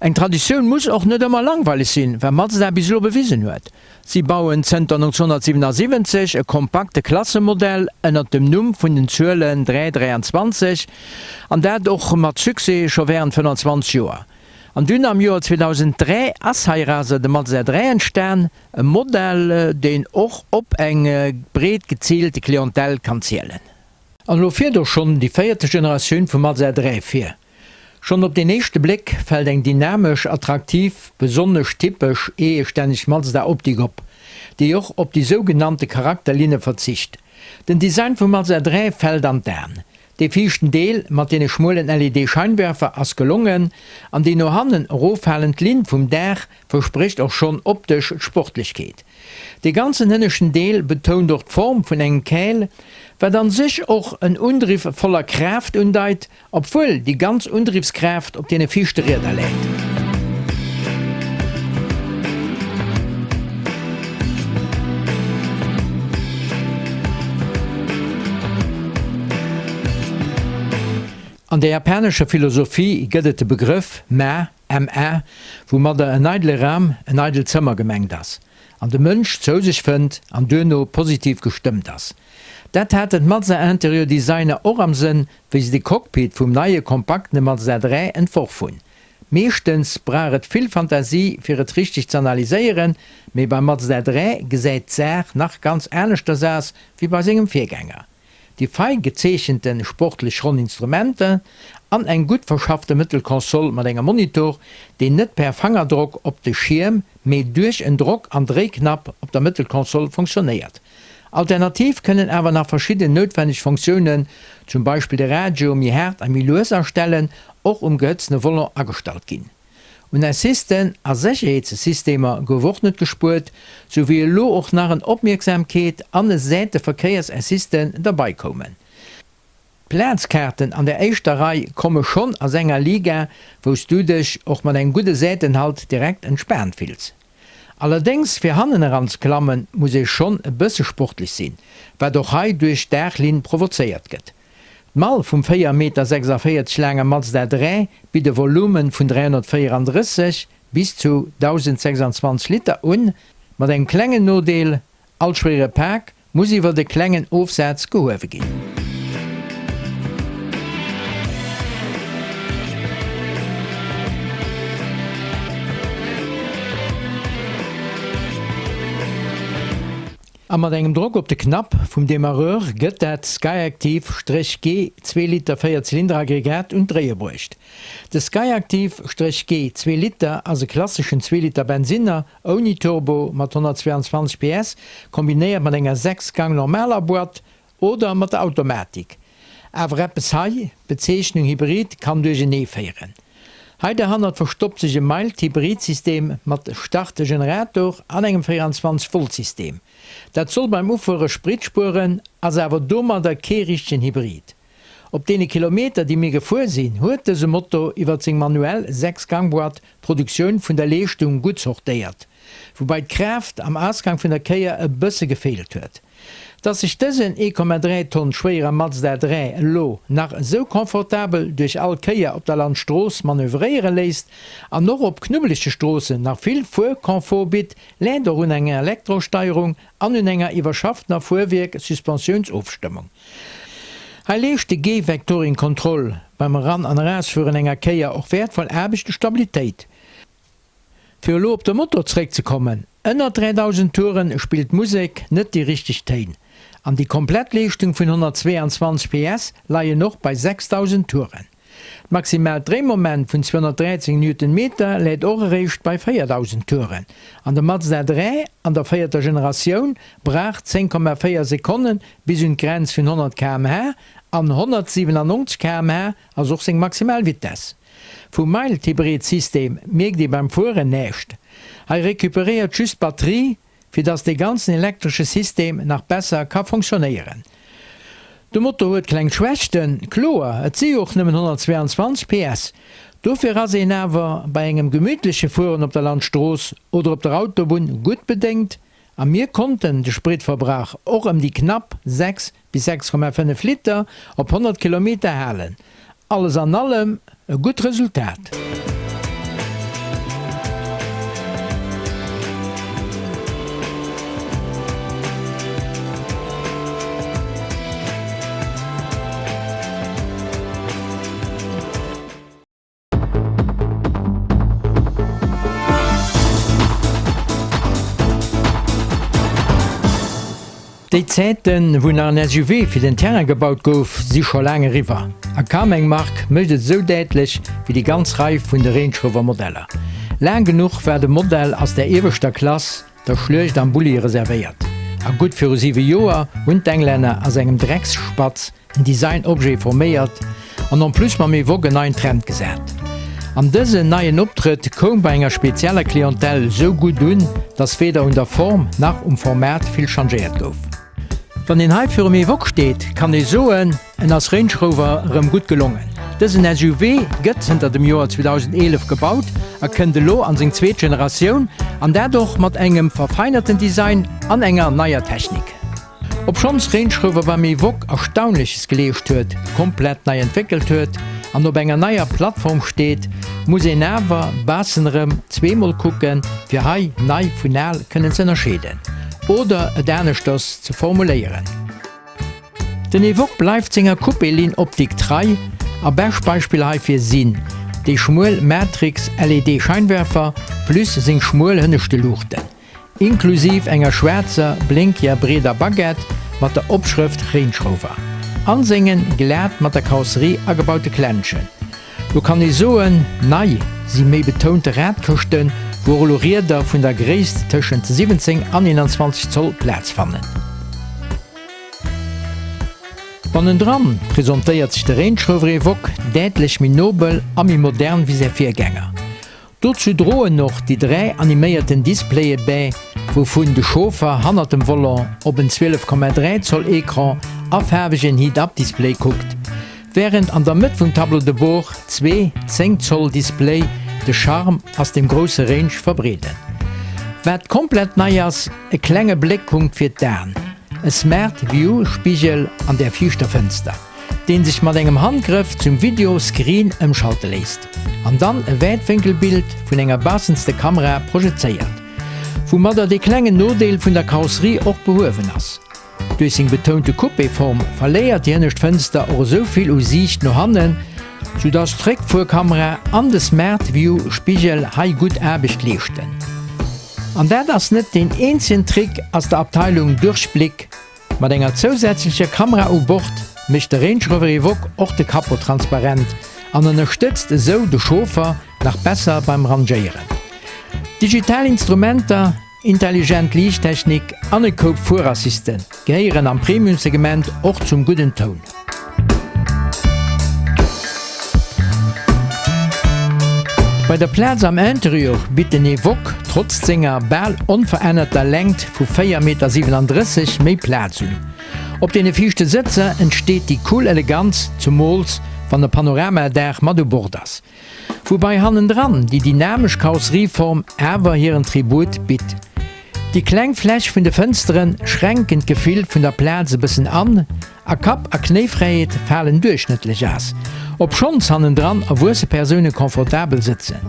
Eng Traditioun muss och net ëmmer langweileg sinn, wat Mazda bis elo bewisen huet. Si bauen zënter 1977 e kompakte Klassemodell ënnert dem Numm vun den Zuelen 323, an dat och mat Succès scho wärend 25 Joer. An dunn am Joer 2003 ass heirauser de Mazda 3 entstan, e Modell deen och op eng breet geziilte Clientèle kann zielen. An elo fiert och schonn déi véierte Generatioun vum Mazda 3 vir. Schonn op den éischte Bléck fält eng dynamesch, attraktiv, besonnesch typesch eegestänneg Mazda-Optik op, déi och op déi sougenannte Charakterlinne verzicht. Den Design vum Mazda 3 fält an d'Aen. Dee viischten Deel mat deene schmuelen LED-Scheinwerfer ass gelongen an déi no hannen eroffalend Linn vum Daach versprécht och schonn optesch d'Sportlechkeet. Dee ganzen hënneschten Deel betount och d'Form vun engem Käl, wat an sech och en Undriff voller Kraaft undeit, Obwuel déi ganz Undriffskraaft op deene viischte Rieder läit. An der japanescher Philosophie gëtt et de Begrëff Ma, MA, woumadder en eidele Raum, en eidelt Zëmmer gemengt ass, an de Mënsch zou sech fënnt an duerno positiv gestëmmt ass. Dat haten d'Mazda Interieur Designer och am Sënn, wéi se de Cockpit vum neie kompaktene Mazda 3 entworf hunn. Meeschtens brauch et vill Fantasie fir et richteg z'analyséieren, mee beim Mazda 3 gesäit d'Saach nach ganz aneschters aus wéi bei sengem Virgänger. Déi fei gezeechente sportlech ronn Instrumenter an eng gutt verschaffte Mëttelkonsole mat engem Monitor, deen net per Fangerdrock op de Schierm, mee duerch en Drock an Dréiknapp op der Mëttelkonsole funktionéiert. Alternativ kënnen awer nach verschidden noutwenneg Fonctiounen, zum Beispill de Radio méi haart a méi lues astellen, och um gehëtztene Volant agestallt ginn. Un Assisten a Sécherheetssystemer gouf och net gespuert, sou wéi elo och nach en Opmierksamkeet an e Säiteverkéiersassisten derbei koumen. D'Plazkaarten an der éischter Rei komme schonn a senger Liga, wou s du dech och mat engem gudde Säitenhalt direkt entspaant fills. Allerdéngs fir hannen eran ze klammen, muss ee schonn e bësse sportlech sinn, wat och hei duerch d'Daachlinn provozéiert gëtt. D'Mall vum 4 Meter 46 laange Mazda 3 bitt e Volume vun 334 bis zu 1.026 Liter un, mat engem klengen Nodeel, All schwéiere Pak muss iwwert e klengen Ofsaz gehuewe ginn. A mat engem Drock op de Knapp vum Demarreur gëtt dat Skyactiv-G zwee Liter Véierzylinder-Aggregat un d'Dréie bruecht. De Skyactiv-G zwee Liter ass e klasseschen Zweeliter Bensinner Ouni Turbo mat 122 PS, kombinéiert mat enger 6 Gang normaler Boîte oder mat der Automatik. Awer eppes hei, d'Bezeechnung Hybrid kann duerchenee féieren. Hei derhannert verstoppt sech e Mild Hybrid System mat Start-Generator an engem 24 Volt System. Dat soll beim Ufuere Sprit spueren, ass awer domadder kee richtegen Hybrid. Op deene Kilometer, déi mir gefuer sinn, huet dëse Motor iwwer seng manuell 6 Gang-Boîte d'Produktioun vun der Leeschtung gutt sortéiert, woubai d'Kraaft am Ausgang vun der Kéier e bësse gefeelt huet. Dass sech dësen 1,3 Tonn schwéiere Mazda 3 elo nach esou confortabel duerch all Kéier op der Landstrooss manövréiere léisst an och op knubbelege Stroossen nach vill Fuerconfort bitt, läit och un enger Elektrosteierung an un enger iwwerschafftener Fuerwierk-Suspensiounsofstëmmung. Hei leescht de G-Vectoring Control beim Eran an Erausfueren enger Kéier och wäertvoll Aarbecht u Stabilitéit. Fir elo op de Motor zréckzekommen, Ënner 3000 Touren spillt d'Musek net déi richteg Téin an déi komplett Leeschtung vun 122 PS leien och bei 6000 Touren. D'maximaalt Dréimoment vun 213 Newtonmeter läit och eréischt bei 4.000 Touren an de Mazda 3 an der véierter Generatioun brauch 10,4 Sekonne bis un d'Grenz vun 100 km/h an 197 km/h ass och seng maximal Vitess. Vum Mild-Hybrid-System mierkt ee beim Fueren näischt, hei recuperéiert just d'Batterie fir dass dee ganzen elektresche System nach besser ka fonctionnéieren. De Motor huet kleng Schwächten, kloer, et si jo och nëmmen 122 PS. Dofir ass een awer bei engem gemütleche Fueren op der Landstrooss oder op der Autobunn gutt bedéngt a mir konnten de Spritverbrauch och ëm déi knapp 6 bis 6,5 Liter op 100 Kilometer halen. Alles an allem e gutt Resultat. Déi Zäiten, wou nach en SUV fir den Terrain gebaut gouf, si scho laang eriwwer. A kaum eng Mark mécht et esou däitlech wéi déi ganz Rei vun de Range Rover Modeller. Laang genuch war de Modell ass der ieweschter Klass, der Schluecht am Bulli reservéiert. A gutt viru 7 Joer hunn d'Englänner ass engem Drecksspatz en Design-Objet forméiert an en plus mam Evoque en neien Trend gesat. An dësen neien Optrëtt koum bei enger spezieller Clientèle sou gutt un, dass weder un der Form nach um Format vill changéiert gouf. Wann een hei virum Evoque steet, kann ee soen, en ass Range Rover erëm gutt gelongen. Dësen SUV gëtt zënter dem Joer 2011 gebaut a kënnt elo an seng zweet Generatioun, an dat och mat engem verfeinerten Design an enger neier Technik. Obschonns Range Rover beim Evoque Erstaunleches geleescht huet, komplett nei entwéckelt huet an op enger neier Plattform steet, muss een awer baassen erëm zweemol kucken, fir hei nei vun al kënnen ze ënnerscheeden. Oder et aneschters ze formuléieren. Den Evoque bleift senger Coupé-Linn-Optik trei a bescht Beispiller heifir sinn déi schmuel Matrix-LED-Scheinwerfer plus seng schmuel hënneschte Luuchten. Inklusiv enger schwaarzer, blénkier breeder Baguette mat der Opschrëft Range Rover an sengen glat mat der Karosserie agebaute Klenschen. Lo kann ee soen, nei si méi betounte Radkëschten, wou och elo Rieder vun der Gréisst tëschent 17 an 21 Zoll Plaz fannen. Bannendran presentéiert sech de Range Rover Evoque däitlech méi nobel a méi modern wéi säi Virgänger. Dozou droen och déi 3 animéierten Displaye bäi, wouvun de Chauffer hannert dem Volant op en 12,3 Zoll Ecran a faarwegen Heat-Up-Display kuckt, wärend an der Mëtt vum Tableau de bord zwee 10 Zoll Display de Charme ass dem grousse Range verbreeden. Wat komplett nei ass, e klenge Bléckpunkt fir d'Aen, e Smart View Spigel an der viischter Fënster. deen sech mat engem Handgrëff zum Video Screen ëmschalte léisst an dann e Wäitwénkelbild vun enger baassenste Kamera projezéiert, woumadder dee klengen Nodeel vun der Karosserie och behuewen ass. Duerch seng betounte Coupé-Form verléiert déi hënnescht Fënster och esou vill u Siicht no hannen, sou dass d'Réckfuerkamera an de Smart View Spigel hei gutt Aarbecht leeschten. An dat ass net deen eenzegen Trick ass der Abteilung Durchblick. Mat enger zousätzlecher Kamera u Bord mécht de Range Rover Evoque och de Capot transparent an ënnerstëtzt esou de Chauffer nach besser beim Rangéieren. Digital Instrumenter, intelligent Liichttechnik an e Koup Fuerassiste gehéieren am Premium-Segment och zum gudden Toun. Bei der Plaz am Interieur bitt den Evoque trotz senger bal onverännerter Längt vu 4,37 Meter méi Plaz un. Op deene viischte Sëtzer entsteet déi cool Eleganz, zumools wann e Panoramadaach mat u Bord ass. Woubai hannendran déi dynamesch Karosserieform awer hiren Tribut bitt. Déi kleng Fläch vun de Fënstere schränken d'Gefill vun der Plaz e bëssen an, a Kapp a Knéifräiheet falen duerchschnëttlech aus, obschonns hannendran erwuesse Persoune confortabel sëtzen.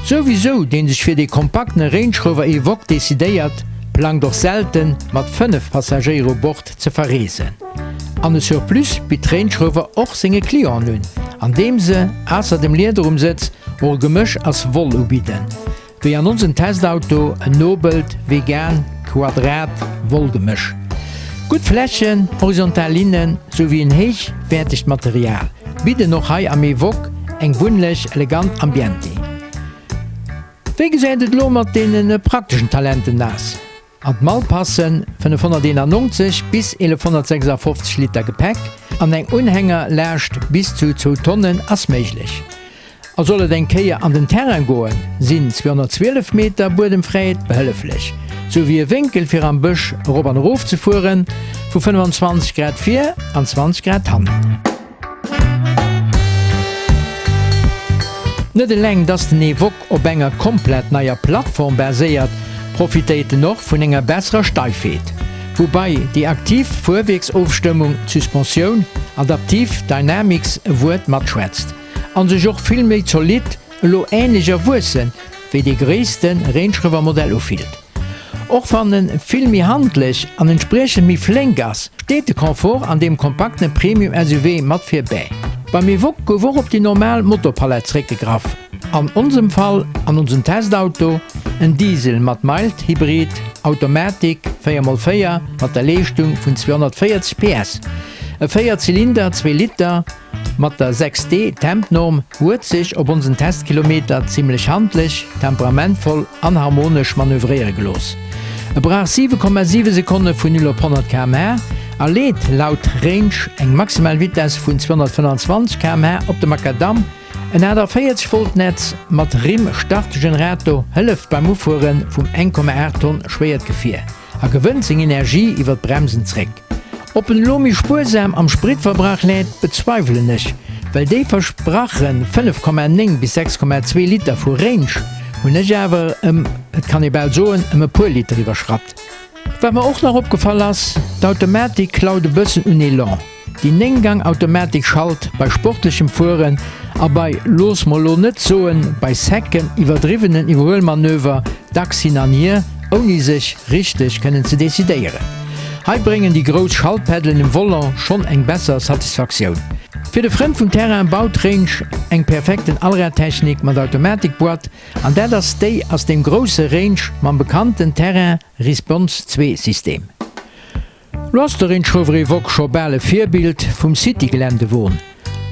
Souwisou, deen sech fir dee kompaktene Range Rover Evoque decidéiert, plangt och selten mat 5 Passagéier u Bord ze verreesen. An e Surplus bitt d'Range Rover och senge Clienten un, andeem se, ausser dem Lieder um Sëtz, och e Gemësch ass Woll ubidden, wéi an onsem Testauto en nobelt vegan Quadrat Wollgemësch. Gutt Flächen, horizontal Linnen, souwéi en héichwäertegt Material bidden och hei am Evoque eng wunnlech elegant Ambiente. Wéi gesäit et elo mat deene prakteschen Talenten aus? An d'Mall passen 591 bis 1156 Liter Gepäck an eng Unhängerlaascht bis zu zwou Tonnen ass méiglech. A soll et eng Kéier an den Terrain goen, sinn 212 Meter Buedemfräiheet behëlleflech, sou wéi e Wénkel fir am Bësch erop an erof ze fueren, vu 25 Grad vir an 20 Grad hannen. Net eleng dass den Evoque op enger komplett neier Plattform baséiert, profitéiert en och vun enger besserer Steifheet. Woubai déi aktiv Fuerwierksofstëmmung, d'Suspensioun, Adaptiv Dynamics e Wuert matschwätzt, an sech och vill méi zolidd, elo änlech erwuessen wéi dee gréisste Range Rover Modell ufillt. Och wann en vill méi handlech an entspriechend méi flénk ass, steet de Confort an deem kompaktene Premium-SUV mat vir bäi. Beim Evoque gouf och op déi normal Motorpalett zeréckgegraff. An onsem Fall, an onsem Testauto, en Diesel mat Mild Hybrid, Automatik, 4 x 4 mat der Leeschtung vun 240 PS. E 4 Zylinder, 2 Liter, mat der 6D Tempnorm huet sech op onsen Testkilometer zimlech handlech, temperamentvoll an harmonesch manövréiere gelooss. E brauch 7,7 Sekonne vun 0 op 100 km/h a leet laut Range eng maximal Vitess vun 225 km/h op de Makadamm. En 48 Volt Netz mat Rimm-Startgenerator hëlleft beim Ufuere vum 1,8 Tonn schwéiert Gefier a gewënnt seng Energie iwwer d'Bremsen zréck. Ob en elo méi spuersam am Spritverbrauch läit, bezweiwelen ech, well déi versprache 5,9 bis 6,2 Liter vu Range hunn ech awer ëm, et kann ee bal soen, ëm e puer Liter iwwerschratt. Wat mer och nach opgefall ass, d'Automatik klaut e bëssen un Elan. Déi 9 Gang Automatik schalt bei sportlechem Fueren a bei, looss mer lo net soen bei secken, iwwerdriwwenen Iwwerhuelmanöver dacks hin an hier, ouni sech richteg kënnen ze decidéieren. Hei bréngen déi grouss Schaltpeddelen um Volant schonn eng besser Satisfaktioun. Fir de Frënd vum Terrain baut Range eng perfekten Allradtechnik mat Automatikboîte an dat ass déi ass deem grousse Range mam bekannten Terrain Response 2 System. Lo ass de Range Rover Evoque scho bal e Virbild vum City-Geländewon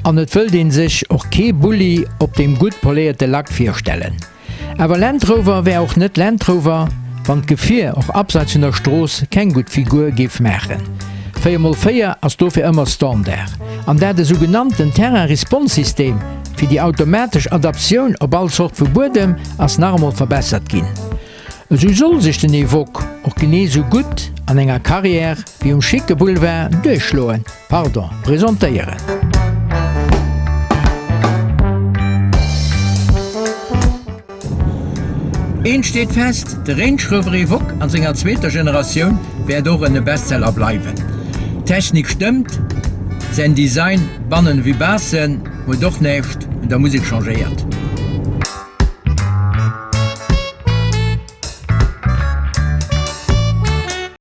an et wëllt een sech och kee Bulli op deem gutt poléierte Lack virstellen. Awer Land Rover wär och net Land Rover, wann d'Gefier och abseits vun der Strooss keng gutt Figur géif maachen. 4 mol 4 ass dofir ëmmer Standard an dat esou genannten Terrain Response System fir déi automatesch Adaptioun op all Zort vu Buedem ass nach emol verbessert ginn. Esou soll sech den Evoque och genee sou gutt an enger Carrière wéi um schicke Boulevard duerchschloen, pardon, presentéieren. Eent steet fest, de Range Rover Evoque an senger zweeter Generatioun wäert och en Bestseller bleiwen. D'Technik stëmmt, säin Design bannen ewéi baussen huet och näischt un der Musek changéiert.